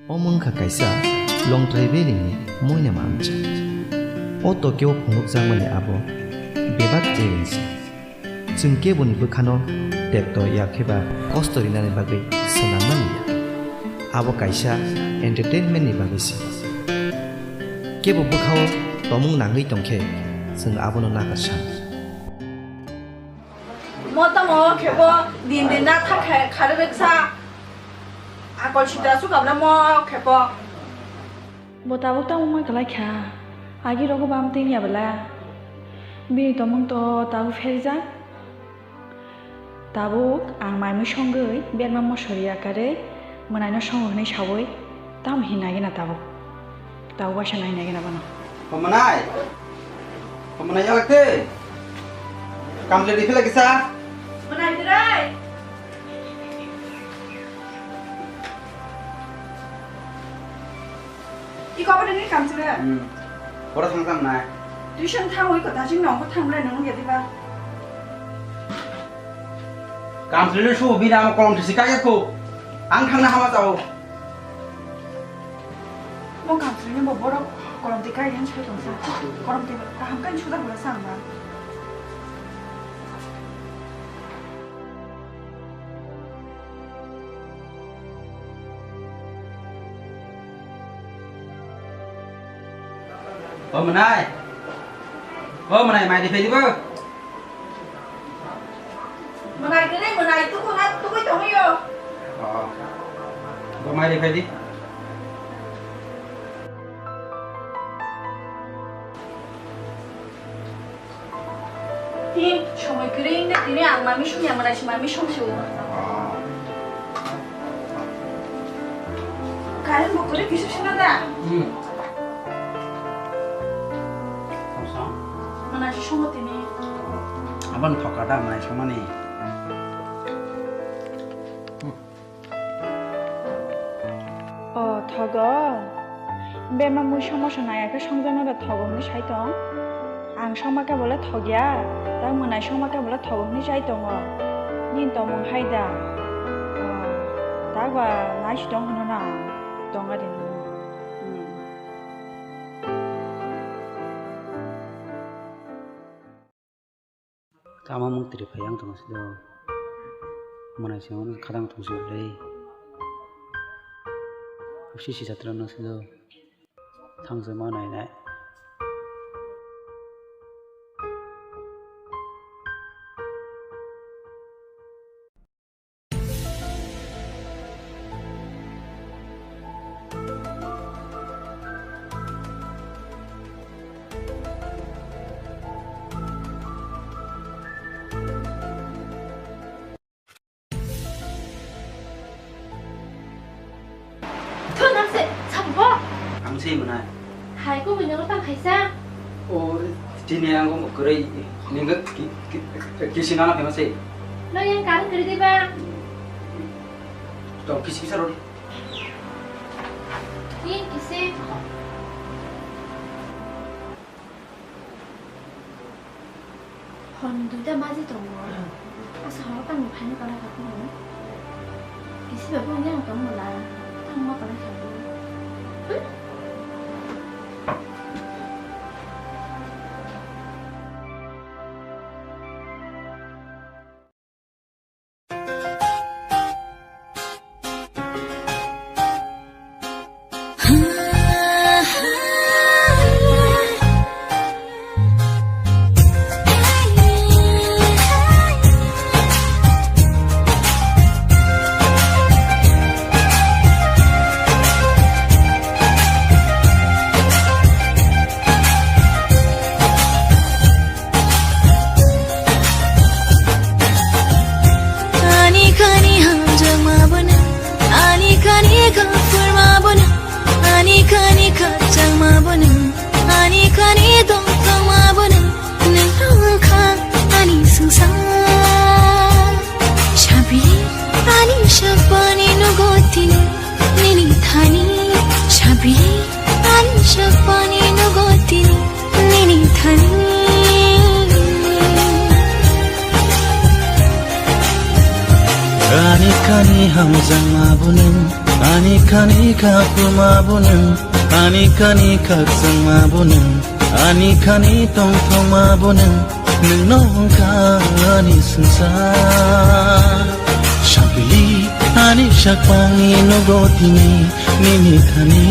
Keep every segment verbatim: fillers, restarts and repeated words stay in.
Omo wngkha kaisa Longtrai Valley ni muinama amcha. O Tokyo o phunukjakmani abo bebak event se. Chwng keboni bwkhano tekto ya kheba kosto rinani bagwi swnamnani ya. Abo kaisa entertainment ni bagwi se. Kebo bwkhao tomung nangwi tongkhe chwng abono nakarsa. Mo tamo khebo din din na thak khai khare beksa. Akol sitra su kabla mo khebo. Bo tabuk tamo ma kalai kha. Agi rogo bam tin ya bela. Bini tomung to tabuk pherjak. Tabuk ang maimui songwi berma mosori akare mwnaino songo hwnwi saui tamo hin nai gena tabuk. Tabuk waisa nai nai gena bono. Komonai. Komonai yalak te. Kamle di pila kisa. Mwnaitwrwi. Iko apa dengan kamsile? Hmm. Ora thang thang nai. Tuition thang oi ko dajing nong ko thang le nong ya diba. Kamsile su bina mo kolom tisi kaya ko. Ang thang na hama tao. Mo kamsile ni bo borok kolom ti kaya yang sai tong sa. Kolom ti kaham kan sudah boleh sang ba. O mwnai. O mwnai, mai di phai di bo. Mwnai kene mwnai tuku na tukui tongwi yo. O. Bo mai di phai di. Tin, somoi kwrwi wngkha tini ang mami songya mwnai si mami songsi o. Current bo kwrwi kisa sina da? Hmm. Song song. Mwnai si songo tini. Abon thoka da mwnai songmani. O, thogo. Bema mui somosa nai khe songjakno da thogo hwnwi sai tong. Ang songma khe bole thogya, tak mwnai songma khe bole thogo hwnwi sai tongo. Nini tongmung hai da? O, tak ba nai si tong hwnwi no ang tong ari nini. Hmm. Tamo mung tiri phai ang tong silo. Mwnai se mano khadang tong silo le. Usi si jatra no silo. Thang se ma nai nai. Thun nang se, sabu bo? Ang se mwnai. Hai, kung bini tang khaisa? O, tini ang kung kwrwi, ningkhe ki-, ki-, ki-, kisi nana phema se. No yang karan kwrwi diba? To kisi kisa rodi. Yang kisi. Hor ni duita baji tongo. Asa horo tangni phaino kana kha phano. Kisi bai phano yang tong mala. Tang ma kana kha phano. Ani kani hamjakma bono, ani kani khaphurma bono, ani kani khakchangma bono, ani kani tongthokma bono, nwng wngkha ani swngchar. Sabri ani sakbani nugo tini, nini thani. Sabri ani sakbani nugo tini, nini thani. Ani kani hamjakma bono, Ani khani kha puma bo nwng, ani khani kha sengma bo nwng, ani khani tong thoma bo nwng, nwng no wngkha ani swngchar. Sampili ani sakpangni nogo tini, nini thani.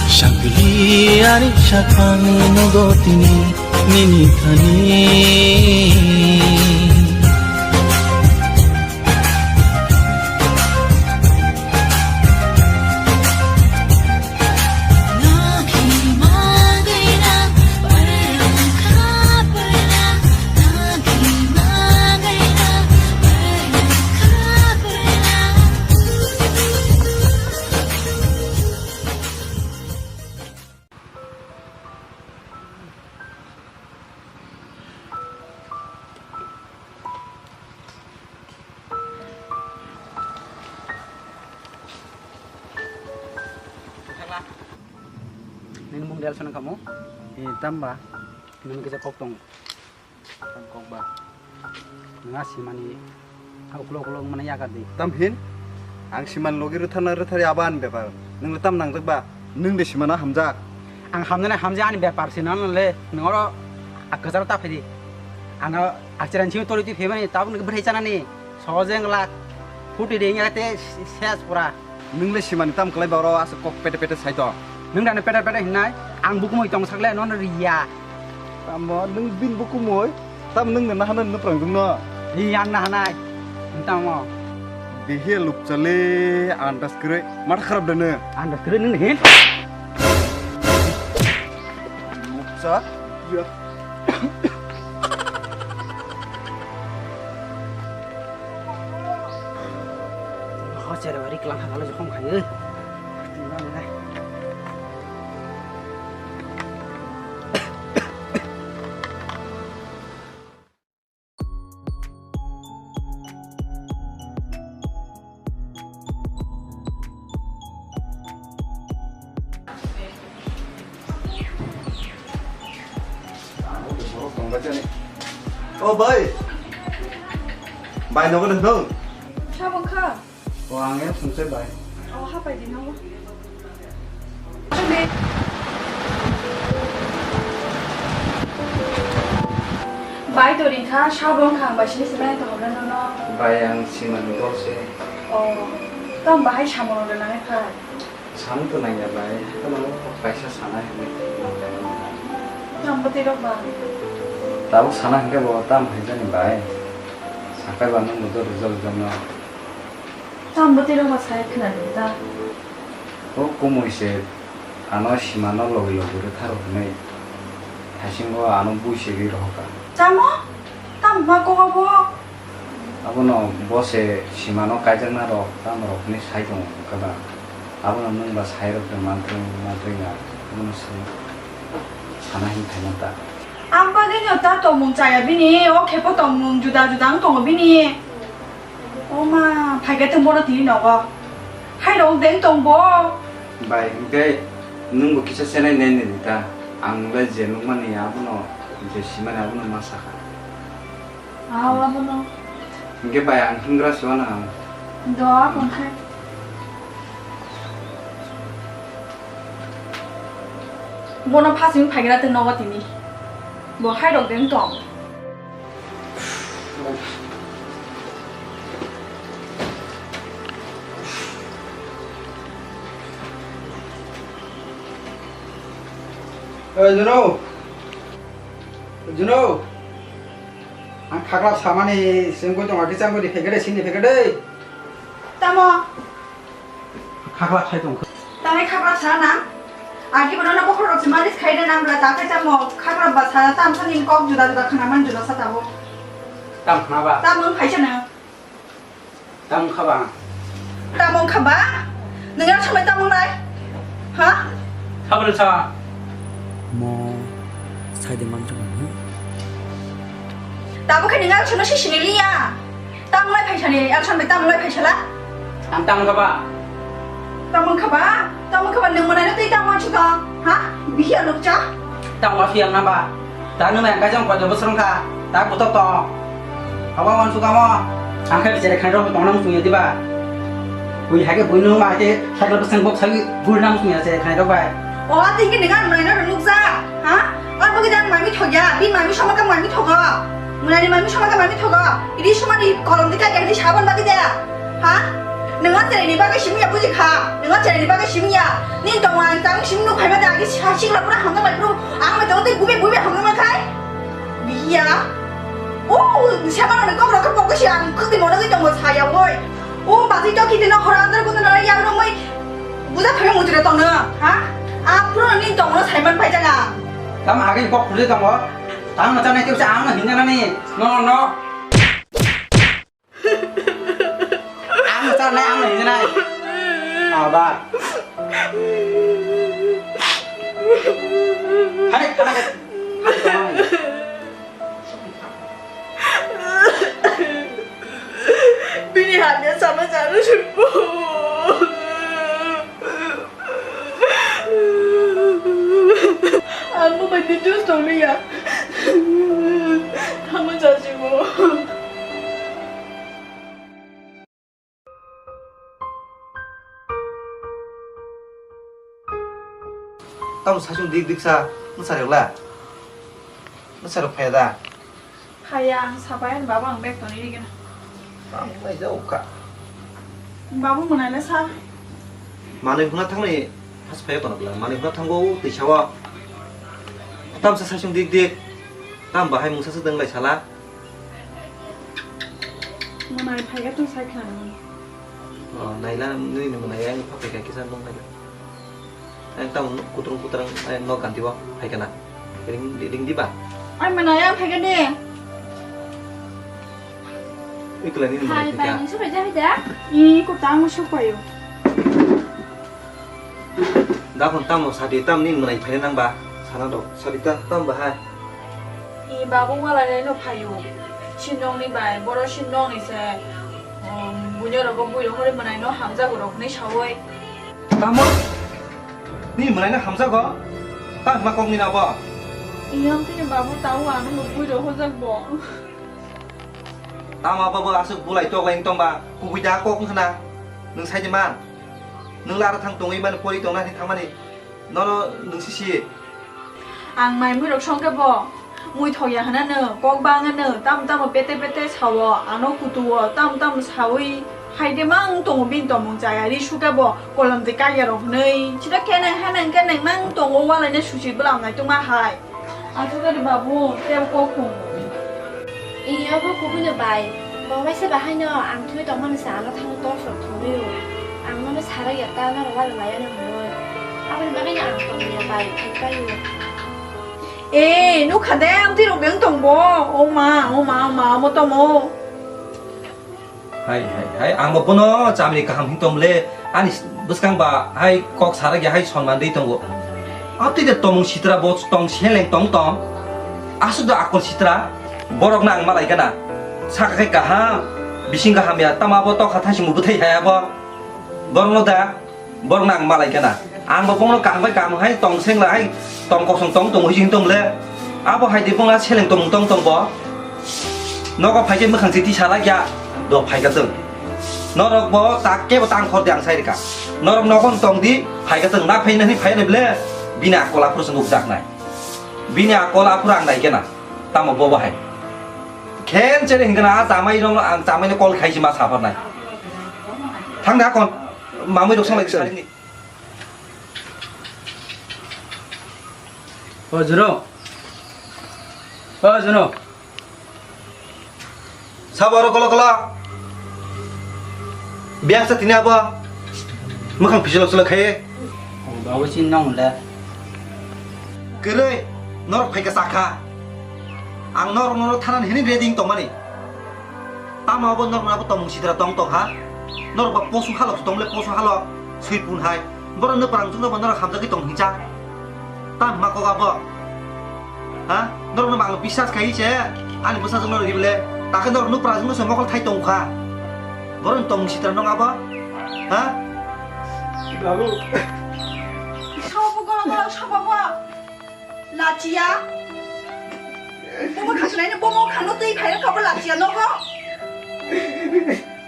Sampili ani sakpangni nogo tini, nini thani. Nini mung Nelson kamo? Eh, tamba? Nini kisa kok tong. Tang kok ba. Nang simani ha uklok uklok mana yaga di. Tam hin? Ang simani logi rwtharna rwthari abo ani bepar. Nwng le tam nangjak ba? Nwng de simana hamjak. Ang hamjani hamjak ani bepar se nang le. Nwng oro a kwcharo ta phai di. Ano akchiran simi tori twi phemani tabuk nwng bwthai chanani. Sojeng lak. Phuti de nya te ses pura. Nwng le simani tam kwlai ba oro aswk kok pete pete sai tong. Nwng dano pete pete hinai, ang bukumui tong sakle nono riya. Tamo nwng bin bukumui, tam nwng nana hano nwng prang dungno. Hi yang na hanai. Tamo. Bihi lupchale andas kre, mata kharap dene. Andas kre nwng hin. Lupcha, ya. Ho, cherwari klang ha, kalo jokhom khai. O bai. Bai, nogo de dong. Sabo kha. O, ang yang sungsai bai. O, hapai di nogo. Bai, to ringkha, sabo wngkha, ang bai sini sini to hobra nono. Bai, ang simani dol se. O, tong bahai samung rwna nangkha. Sano to nangya bai, haikhe mano kaisa sana hinwi. Tamo twi rok ba? Tabuk sana hinkhe bo tam haijani bai. Sakai ba nwng bo jori jori jongno. Tamo twi rok ba sai khna di ta. O kumui se ano simano logi logi rwtharo hinwi. Thaisingo ano bui se ri rohor ka. Tamo? Tamo ma kok abo? Abono bo se simano kaijakna rok tamo rok hinwi sai tongo wngkha ba? Abono nwng ba sai rok de mantri mantri na abono se sana hin phaima ta. Ang bagwi no ta tongmung chaya bini, o khepo tongmung juda juda wng tongo bini. O ma, phaikhe tong bono tini nogo. Hai rok deng tong bo. Bai, hwnkhe nwng bo kisa chenai nai nai di ta. Ang le je nukmani abono, je simani abono ma sakha. Aw, abono. Hwnkhe bai ang hingra se wano ang. Do, aboni khai. Bono phasing phaikhe tong nogo tini. Bo hai rok deng tong. Oi, Juno. Juno. Ang khaklap samani sengkoi tongo, kichangkoi di phekede, sini phekede. Tamo? Khaklap sai tongkha. Tamo khaklap sa na? Agi bono na bokhorok se malis khaide nang bla ta khai tamo khaklap ba sa tam sani kok juda juda khana man juda sa tabo. Tam khna ba? Tamo phaisa na? Tamo kha ba? Tamo kha ba? Nang yang samai tamo nai? Ha? Sabra sa? Mo sai de man jong. Tamo kha nang yang samai si sini liya. Tamo lai phaisa ni, yang samai tamo lai phaisa la? Ang tamo kha ba? Tamo kha ba? Tamo kha ba nang manai na tei tamo chu ka? Ha? Bihi alok cha? Tamo afi ang na ba? Ta nung yang kajang koi dobo srong kha, ta kutok tong. Abo wan sukamo, ang khe bichare khan rok tong nang sung yadi ba. Bui hai khe bui nung ma khe cycle bwswng bok sagwi bui nang sini ase khnai rok bai. O tei khe nang ang mwnai no nukja, ha? O bagwi ang mami thokya, bini mami somaka mami thogo. Mwnai ni mami somaka mami thogo. Idi somani kolom di kaya di sabon bagwi de. Ha? Nang o cherai ni bagwi simya buji kha. Nang o cherai ni bagwi simya. Ni tong ang tang sim nuk phai ma da agi sa sikla pura hamna bai pura. Ang ma tong tei bube bube hamna ma khai. Biya. O, sama no kok rok kok si ang kuk di mono gi tong saya woi. O, bati to kiti no khora andar kuno na yang no moi. Buda phai mutri tong no, ha? A pura ni tong no saiman pai jaga. Tam age kok khule tong o. Tang na chanai keu sa ang na hinna nani. No, no. Ang na chanai ang na hinna nai. Aba. Hai, hai. Bini hamya sama jano sukbo. Ang bo bai details tong liya. Tamo jajimo. Tamo saichung dik dik sa, mwsarok la? Mwsarok phaiya da? Phaiya, ang sabai ani baba ang bag toni rigena. Ang mai ja ukha. Babu mwnai le sa. Manwi huna thangni has phaiya kono bla, manwi huna thango twi sawa. Tamsa saichung dik dik. Tam bahai mungsa se deng lai sala. Mwnai phaiya tong sai khna. Oh, naila nini mwnai ang pha phai kha kisa nong naila. Ang tamo kutung kutung ang nok ganti bo phai kana. Ring ring di ba. Ai mwnai ang phai kha de. Ikla nini mwnai phai kha. Hai bai nungsu phai ja phai da. I ko tamo suk payo. Dakhon tamo sadi tam ni mwnai phaina nang ba? Sana do sadi tam tam ba hai. I babu walai no phayo. Sinong ni bai boro sinong ni se. Buino rogo bui rohori mwnai no hamjago rok ni sawoi. Tamo? Ni mwnai no hamjago? Tam ma kok ni na bo? Iyam tini babu tau ano no bui rohojak bo. Tamo babu asuk bulai tok lai tong ba kubui da kok khna. Nung sai di man. Nung lara thang tongwi mani pori tongna ni thangmani nono nung sisi. Ang mai mui rok songke bo mui thokya hwnano kok bangano tam tamo pete pete sao ano kutuo tam tam sawi haide mang tongo bini tomung chaya ri suke bo kolom de kaya rok hwnwi chida kenai hanang kenai mang tongo walaina susi bwlam nai tongma hai. Aswk ari babu, tei kok khum. Iyo bo kubui no bai. Bo waisa bahai no ang thwi tongmani sa ano thangwi tor sok thangwi o. Ang nono sarak ya ta norok walai maya no hwnwi. Aboni bagwi no ang tongya bai, thangwi pai o. Eh, nukha de, amtwi rok beng tong bo. O ma, o ma, o ma, omo tomo. Hai, hai, hai, ang bo bono chamri kaham hin tong le, ani bwskang ba hai kok sarak ya hai sonman dei tongo. Atwi de tomung sitra bo tong seleng tong tong. Aswk do akol sitra, borok na ang malai gana. Saka khe kaham, bising kaham ya, tama bo tokha thaising bo bwthai hai abo. Borok no da. Borok no ang malai khe na. Ang bo bongno kaham bai kaham hai tong seng la hai tong kosong tong tong hoi tong le. Abo hai di bongna seleng tong tong tong bo. Nogo phai khe mwkhang chiti salai ya. Do phai ka tong. Norok bo tak kebo tang khor di ang sai rika. Norok nogo tong di phai ka tong na phai na phai na ble. Bini akol aphuru se nukjak nai. Bini akol aphuru ang nai khe na. Tamo bo bo hai. Khen chere hingkana a chamai rong ang chamai no kol khai si ma saphar nai. Thang da kon. Mamui rok sanglai sarini. O Juno. O Juno. Sabo aro kolo kolo. Biang sa tini abo. Mukhang pisilok silok khaye. Babu sin nong le. Kwrwi norok phaika sakha. Ang norok norok thanani hini ready tongmani. Tamo abo norok abo tongmung sitra tong tong ha. Norok ba posu halok tong le posu halok sui pun hai. Borok no parang chukno bo norok hamjagwi tong hincha. Tam ma kok abo. Ha? Norok no bang bisas khai se. Ani bwsa jong norok hibile. Takhe norok no parang chukno se mokol thai tong kha. Borok tongmung sitra nong abo. Ha? Babu. Sobo golo golo sobo bo. Lachiya. Bomo khasunai ni bomo khano twi phai kha bo lachiya nogo.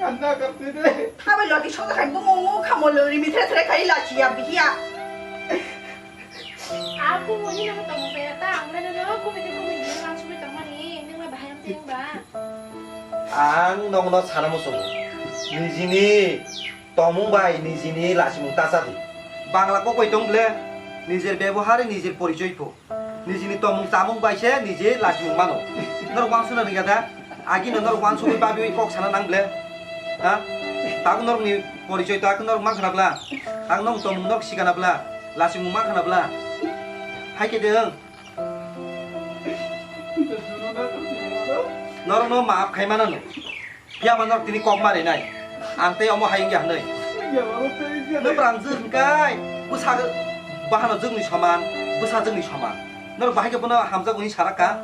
Anda kapte de. Abai lodi songkha khai bumung mung khamolo rimi thre thre khai lachiya bihiya. Aku muni nama tong saya ta ang nana nama kumi te kumi ni lang sumi tong mani nang ma bahayam te ba. Ang nongno sana musungo. Nijini tomung bai nijini lasimung tasa di. Bangla kok bai tong ble. Nijer bebohar nijer porichoi po. Nijini tomung chamung bai se nije lasimung mano. Norok wansukna ringya da? Agino norok wansugwi babiwi kok sana nang ble? Ha? Tabuk norokni porichoi tak norok mankha na bla? Ang nong tomung norok sikana bla? Lasimung mankha na bla? Hai khe de wng? Norokno maap khai manano. Phiya ba norok tini kok marinai. Ang tei omo hai wngya hwnwi. Nwprang jwk hwnkhe bwsa bahano jwkni soman, bwsa jwkni soman. Norok bahai khe bono hamjak hwnwi sarakha.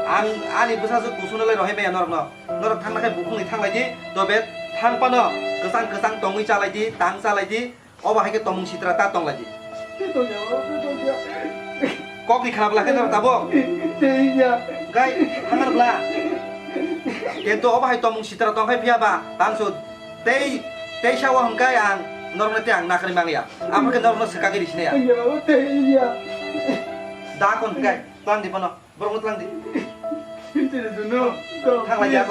Ang ani bwsa jwk kusungno lai rohai maya norokno. Norok thangna khe bukhukni thanglai di, tobe thang phano kwchang kwchang tongwi chalai di, tang chalai di. Obo hai khe tomung sitra ta tong lai di. Tongya, tongya. Kok ni khna bla khe norok tabuk? Tongya. Gai, hangar bla. Kintu obo hai tomung sitra tong khai phiya ba, tang su tei, tei sa o hwn kai ang norok no tei ang nakri mangya. Amo khe norok no swkagwi risi naya. Tongya, tongya. Da kon kai, tang di bono. Borok no tlang di. Tini dunu. Thang lai ya.